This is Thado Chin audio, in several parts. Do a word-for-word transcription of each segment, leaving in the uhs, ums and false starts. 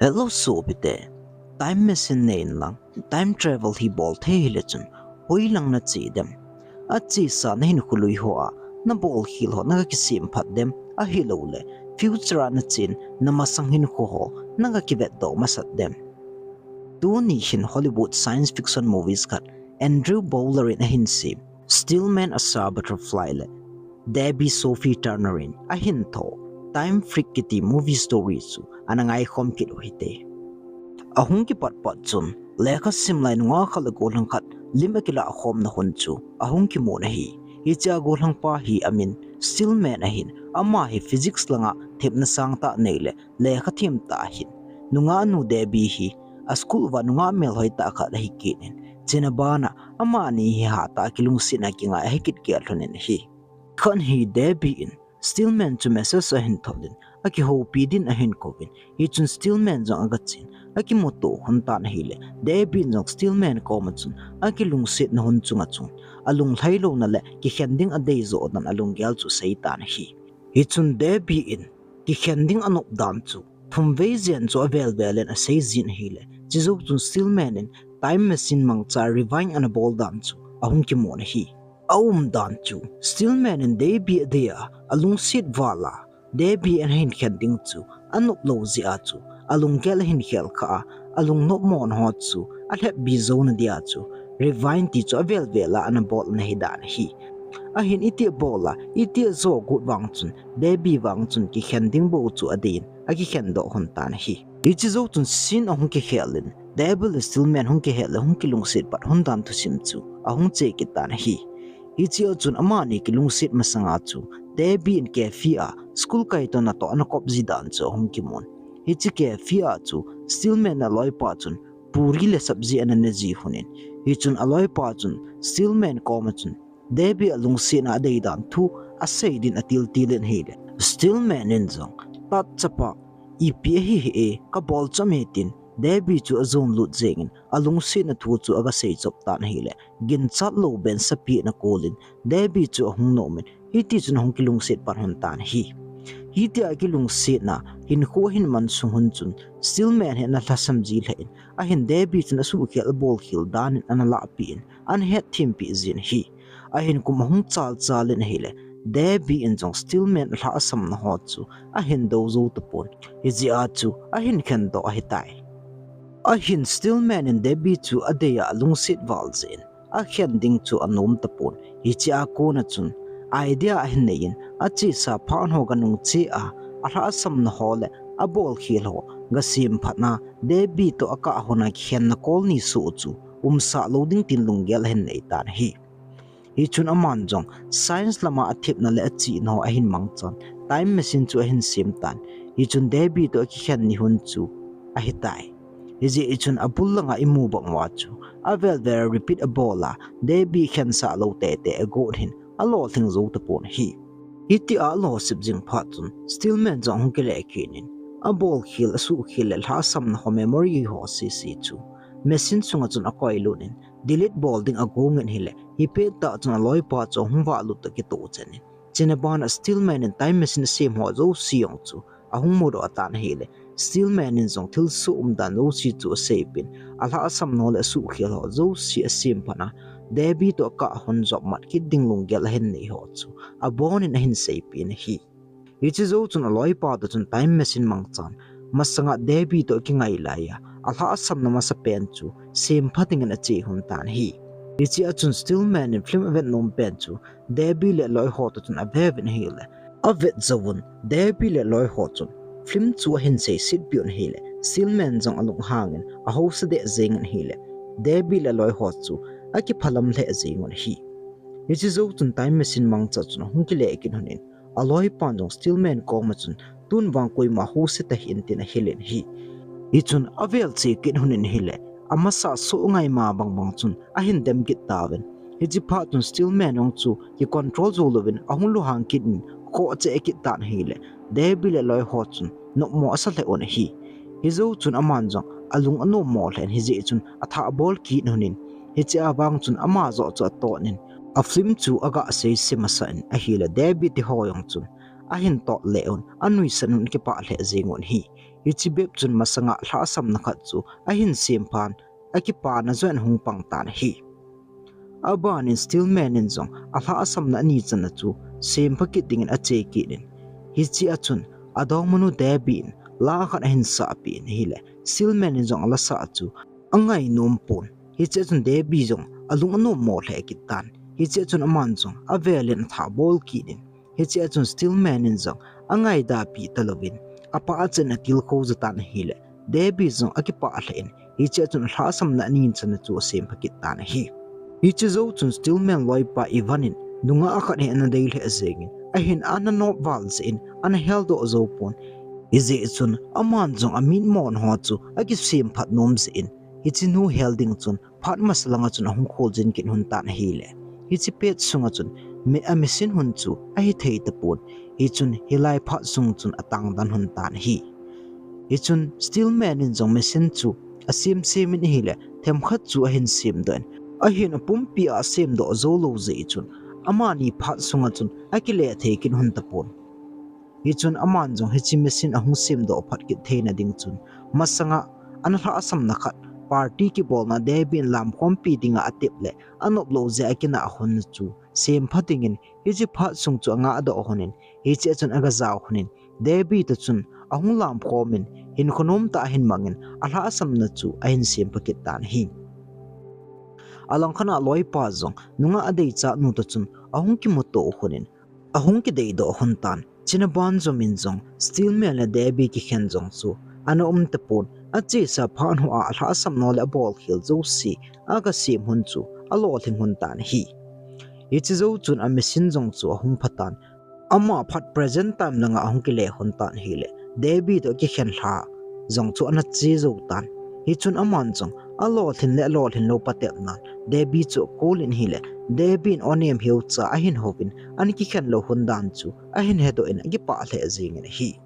Hello sopite, time machine nei in lang, time travel hi bol thei hile chun, hoilang nache dem? Achesa nahinkho lui hoa nabol khel ho naga kisem phat dem, ahilouleh future a nachen namasang hinkho ho naga kivetdoh masat dem? Tuni hin Hollywood science fiction movies khat Andrew Bowler in ahin sem, Stillman, Asa Butterfly le Debbie Sophie Turner in ahin thoh Time Freak kiti movie story chu ana ngaikhom kit u hite. Ahung kipat pat chun, lekha sim lai nungah khat le gollhang khat lim akilah khomna hun chu ahung kimun ahi. Hichea gollhang pa hi amin Stillman ahin, ama hi physics langa themna sangtah nei le lekha them tah ahin. Nungah nu Debbie hi a school uva nungah melhoi tah khat ahi kit in, chuna bana amani hi hatah a kilungsetna kingai ahi kit gel lhon in ahi. Khat hi Debbie in Stillman chu message ahin thot in, akihoupi din ahin kouvin, hichun Stillman jong aga chen, akimuto lhon tan ahile, Debbie in jong Stillman koma chun akilungsetna hun chunga chun alunglhai louna le kikhen ding adei joh dan alunggel chu asei tan ahi. Hichun Debbie in kikhen ding anop dan chu thum vei jen chu avel vel in asei jin ahile, chujou chun Stillman in time machine mangcha rewind ana bol dan chu ahung kimun ahi. Aumdan chu Stillman in Debbie adei a, alungset val a Debbie ahin khen ding chu anop lou jeh a chu alunggel ahin khel khah a, alungnop mona ho chu alhepbi jouna dia chu rewind ti chu avel vel a ana bol ana hi dan ahi. Ahin itih bol a, itih jo got vang chun, Debbie vang chun kikhen ding bou chu adei in akikhen doh lhon tan ahi. Hiche jou chun scene ahung kikhel in, Debbie le Stillman hung kihet le hung kilungset pat lhon dan thusim chu ahung che kit tan ahi. Hichea chun amani kilungset masanga chu Debbie in cafe a school kaitona toh ana kop ji dan chu ahung kimun. Hiche cafe a chu Stillman aloipa chun puri le sabji ana ne ji lhon in, hichun aloipa chun Stillman koma chun Debbie alungsetna adei dan thu asei din atil til in ahile, Stillman in jong, tat chapa, ipi ahi hih e, kabol chom e tin Debbie chu ajon lut jeng in, alungsetna thu chu aga sei chop tan ahile, ginchat lou ben sapi ana kol in Debbie chu ahung nom in, hiti chun ahung kilungset pat lhon tan ahi. Hitia kilungsetna hinkho ahin man sung lhon chun Stillman hi ana lhasam ji lheh in, ahin Debbie chun asuhkhel abol khel dan in ana lahpeh in, ana hetthem peh jin ahi. Ahin kum ahung chal chal in ahile, Debbie in jong Stillman alhahsamna ho chu ahin dou jou tapon, hijeh a chu ahin khen doh ahitai. Ahin Stillman in Debbie chu adei a alungset val jeh in, akhen ding chu anom tapon, hichea kona chun idea ahin nei in, achesa phat ho ganung che a, alhahsamna ho le abol khel ho gasem phat na, Debbie toh akah lhona kikhenna kol ni soh chu umsah lou ding tin lunggel ahin nei tan ahi. Hichun aman jong science lama athepna le achihna ho ahin mangchan, time machine chu ahin sem tan. Hichun Debbie toh akikhen ni hun chu ahitai. Hijeh chun abul langa imu bang uva chu avel vel a repeat abol a, Debbie khensah lou tete agot hin alolhing jou tapon ahi. Hitia alosip jing phat chun Stillman jong ahung kile kit in, abol khel, asuhkhel le lhahsamna ho memory ho sese chu machine sunga chun akoilut in, delete bol ding agong in ahile, hipettah chun aloipa chu ahung vahlut toh kitoh chen in, chuna bana Stillman in time machine asem ho jouse jong chu ahung mudoh tan ahile, Stillman in jong thilsoh umdan jouse chu aseipeh in, alhahsamna ho le asuhkhel ho jouse asem phat a, Debbie toh akah lhon jopmat kit ding lunggel ahin nei ho chu abon in ahin seipeh in ahi. Hiche jou chun aloipa toh chun time machine mangchan, masanga Debbie toh akingai laiya, alhahsamna masapen chu sempha dingin ache lhon tan ahi. Hichea chun Stillman in film avet nom pen chu Debbie le aloi ho toh chun aveuvin ahile, avet jouvun Debbie le aloi ho chun film chu ahin seisetpeh un ahile, Stillman jong alunghangin ahousa deh jengin ahile, Debbie le aloi ho chu akiphalam lheh jengun ahi. Hiche jou chun time machine mangcha chun ahung kile kit lhonin, aloipan jong Stillman koma chun, tun vang koima housa tahih in tin ahil in ahi. Hichun avel che kit lhonin ahile, amasa soh ngaima bangbang chun ahin dem kit tauvin. Hiche phat chun Stillman jong chu kicontrol jou louvin ahung lunghang kit in, khoh cheh kit tan ahile, Debbie le aloi ho chun nopmo asa lheh un ahi. Hijou chun aman jong alung anommo lheh in, hijeh chun athah bol kit lhonin, hichea vang chun ama joh chu atonin, afilm chu aga seise masah in ahile, Debbie teho jong chun ahin tot lheh un, anuisan un, akipah lheh jengun ahi. Hiche bep chun masanga lhahsamna khat chu ahin sem phat in, akipana joh in ahung pang tan ahi. Abanin Steelman in jong alhahsamna ani channa chu sempha kit dingin ache kit in, hiche a chun adongmanu Debbie in la khat ahin sahpeh in ahile, Steelman in jong ala sah chu angainom pon. Hiche a chun Debbie jong alung anom mo lheh kit tan. Hiche a chun aman jong avel in atha bol kit in, hiche a chun Steelman in jong angaidam pi talouvin, apa a chan atilkhou jo tan ahile, Debbie jong akipah lheh in, hiche a chun alhahsamna ani channa chu asempha kit tan ahi. Hiche jou chun Steelman loipa Ivan in nungah khat hi ana dei lheh jengin, ahin ana nop val jeh in ana heldoh jou pon. Hijeh chun aman jong amitmo ho chu akisemphat nom jeh in, hiche nu hel ding chun phat masa langa chun ahung kholjin kit lhon tan ahile, hiche pet sunga chun mi, a machine hon chu ahithei tapon. Hichun hilai phat sung chun atangdan lhon tan ahi. Hichun Steelman in jong machine chu asem sem in ahile, themkhat chu ahin semdoh in, ahin apumpi a asemdoh jou lou jeh chun, amani phat sunga chun akile thei kit lhon tapon. Hichun aman jong hiche machine ahung semdoh phat kit theina ding chun, masanga ana lhahsamna khat, party kibolna Debbie in lamkhompi dinga atep le anop lou jeh a kinah hon chu sempha dingin, hiche phat sung chu angahdoh lhon in, hiche a chun aga jao lhon in, Debbie toh chun ahung lamkhom in, hinkho nomtah ahin mangin, alhahsamna chu ahin sempha kit tan ahi. Alangkhat a loipa jong nungah adeichat nu toh chun ahung kimuto lhon in, ahung kideidoh lhon tan. Chinaban jom in jong Steelman le Debbie kikhen jong chu ana um tapon, achesa phat hoa alhahsamna le abolkhel jouse aga sem lhon chu alolhing lhon tan ahi. Hiche jou chun a machine jong chu ahung pha tan. Ama phat present time langa ahung kile lhon tan ahile, Debbie toh akikhen lha jong chu ana che jou tan. Hichun aman jong alolhin le alolhin lou patep nan, Debbie chu akol in ahile, Debbie in onem hiucha ahin houvin, ana kikhen lou lhon dan chu ahin hedoh in akipah lheh jengin ahi.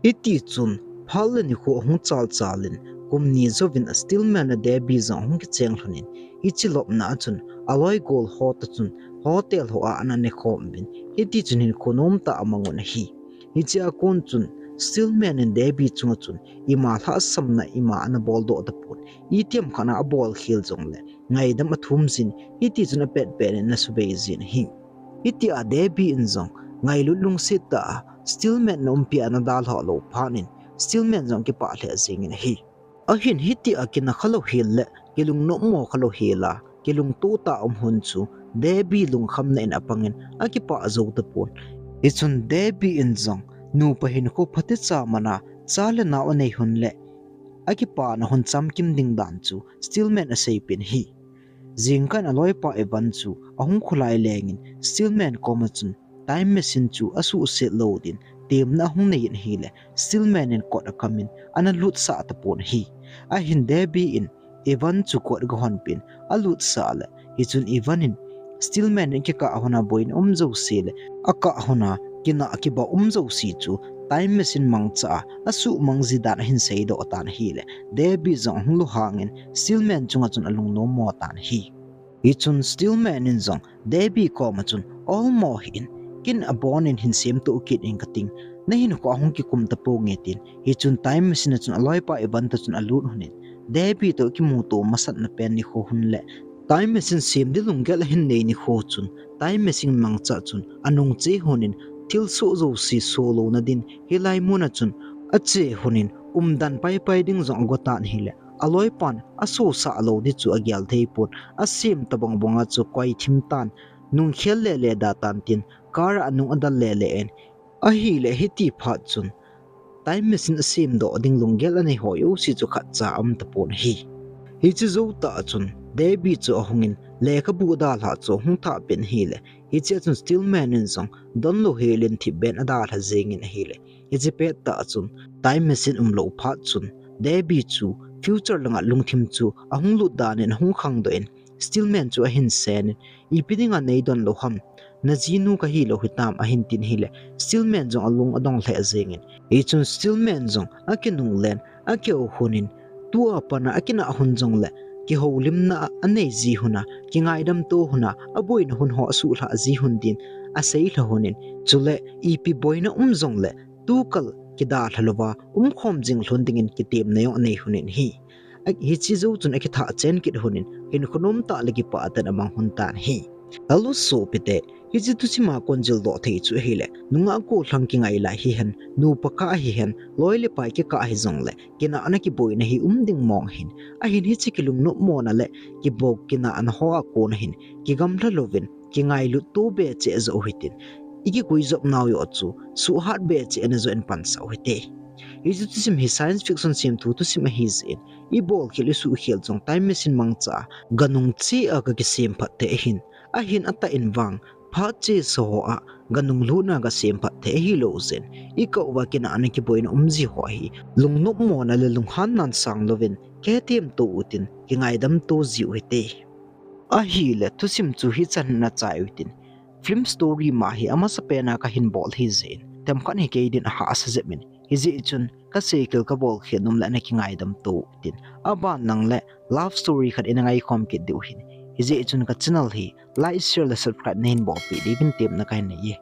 Hiti chun phat le nikho ahung chal chal in, kum ni jouvin a Steelman le Debbie jong ahung kicheng lhon in, hiche lopna a chun aloi gol ho toh chun hotel hoa ana nekhom uvin, hiti chun hinkho nomtah amang un ahi. Hiche a kon chun Steelman in Debbie chunga chun ima lhahsamna ima ana boldoh tapon, itiham khat a abolkhel jongle ngaidam athum jin, hiti chun apetpet in ana subei jin ahi. Hitia Debbie in jong ngailut lungset tah a Steelman umpi a ana dalhah lou phat in, Steelman jong akipah lheh jengin ahi. Ahin hitia kinah khalou hel le kilungnopmo khalou hel a, kilungto tah a um lhon chu Debbie lungkhamna in apangin akipah jou tapon. Hichun Debbie in jong nupa hinkho phatecha mana cha le nao anei lhon le akipana lhon chamkim ding dan chu Steelman aseipeh in ahi. Jingkah in aloipa Ivan chu ahung kholai lengin Steelman koma chun time machine chu asuhset lou din temna ahung nei in ahile, Steelman in kot akamin ana lutsah tapon ahi. Ahin Debbie in Ivan chu kot aga honpeh in alutsah le, hichun Ivan in Steelman in akikah lhona boina um jouse le akah lhona kinah kiba um jouse chu time machine mangcha a asuhmang ji dan ahin seidoh tan ahile, Debbie jong ahung lunghangin Steelman chunga chun alungnommo tan ahi. Hichun Steelman in jong Debbie koma chun, olmo hih in, ken abon in hin semtoh kit in kating, nahinkho ahung kikum taponge tin. Hichun time machine a chun aloipa Ivan toh chun alut lhon in, Debbie toh akimuto masatna pen nikho lhon le time machine sem ding lunggel ahin nei nikho chun time machine mangcha chun anung che lhon in, thilsoh jouse soh louna din hilai muna chun ache lhon in, umdan paipai ding jong ago tan ahile, aloipan asosah lou ding chu agel thei pon, asem tabang banga chu koi thim tan, nung khel lele da tan tin, car a anung adal lele in, ahile hiti phat chun time machine asemdoh ding lunggel anei ho jouse chu khatcha aum tapon ahi. Hiche jou tah chun Debbie chu ahungin lekhabu adalhah chu ahung thahpeh in ahile, hiche a chun Steelman in jong donlou helin thipbeh in adalha jengin ahile, hiche pettah chun time machine umlou phat chun Debbie chu future langa lungthim chu ahung lut danin ahung khangdoh in, Steelman chu ahin senin, ipi dinga neidonlou ham, najinu kahilou hitam ahin tin ahile, Steelman jong alung adong lheh jengin, hichun Steelman jong akinunglen, akiho lhon in, tua pat a akinah lhon jongle kihoulimna anei ji lhon a, kingaidamto lhon a, aboina lhon ho asuhlhah ji lhon din aseilha lhon in, chule ipi boina um jongle tukal kidalha louva umkhom jing lhon dingin kitemna jong anei lhon in ahi. Hiche jou chun akithah chen kit lhon in hinkho nom tah le kipah tah in amang lhon tan ahi. Hello sopite, hiche thusim a kon jildoh thei chu ahile, nungah gollhang kingai lai hihen, nupa kah hihen, loi le pai kikah hijongle, kinahna kiboina hi um ding mong ahin, ahin hiche kilungnopmona le kibou kinahna hoa kon ahin, kigamla louvin kingailut to be cheh joh u hitin, ikiguijop nau joh chu suhhat be cheh ana joh in pansah u hite. Hiche thusim hi science fiction semthu thusim ahijeh in, ibolkhel isuhkhel jong time machine mangcha a ganung cheh a kakisemphat thei ahin, ahin atah in vang phat chesa hoa ganung lutna gasemphat thei ahilou jeh in, ikah uva kinahna kiboina umji ho hi lungnopmona le lunghannan sang louvin kihetthem to utin, kingaidam to jiu hite. Ahile thusim chu hichan hin achai u hitin, film story ma hi amasapen a kahin bol ahijeh in, themkhat hi kei din ahahsa jep in, hijeh chun kaseikhel kabolkhel nom le ana kingaidam to utin, aban nang le love story khat ina ngaikhom kit diu ahin, hijeh chun ka channel hi like, share le subscribe nahin bolpeh diuvin temna kahin nei e.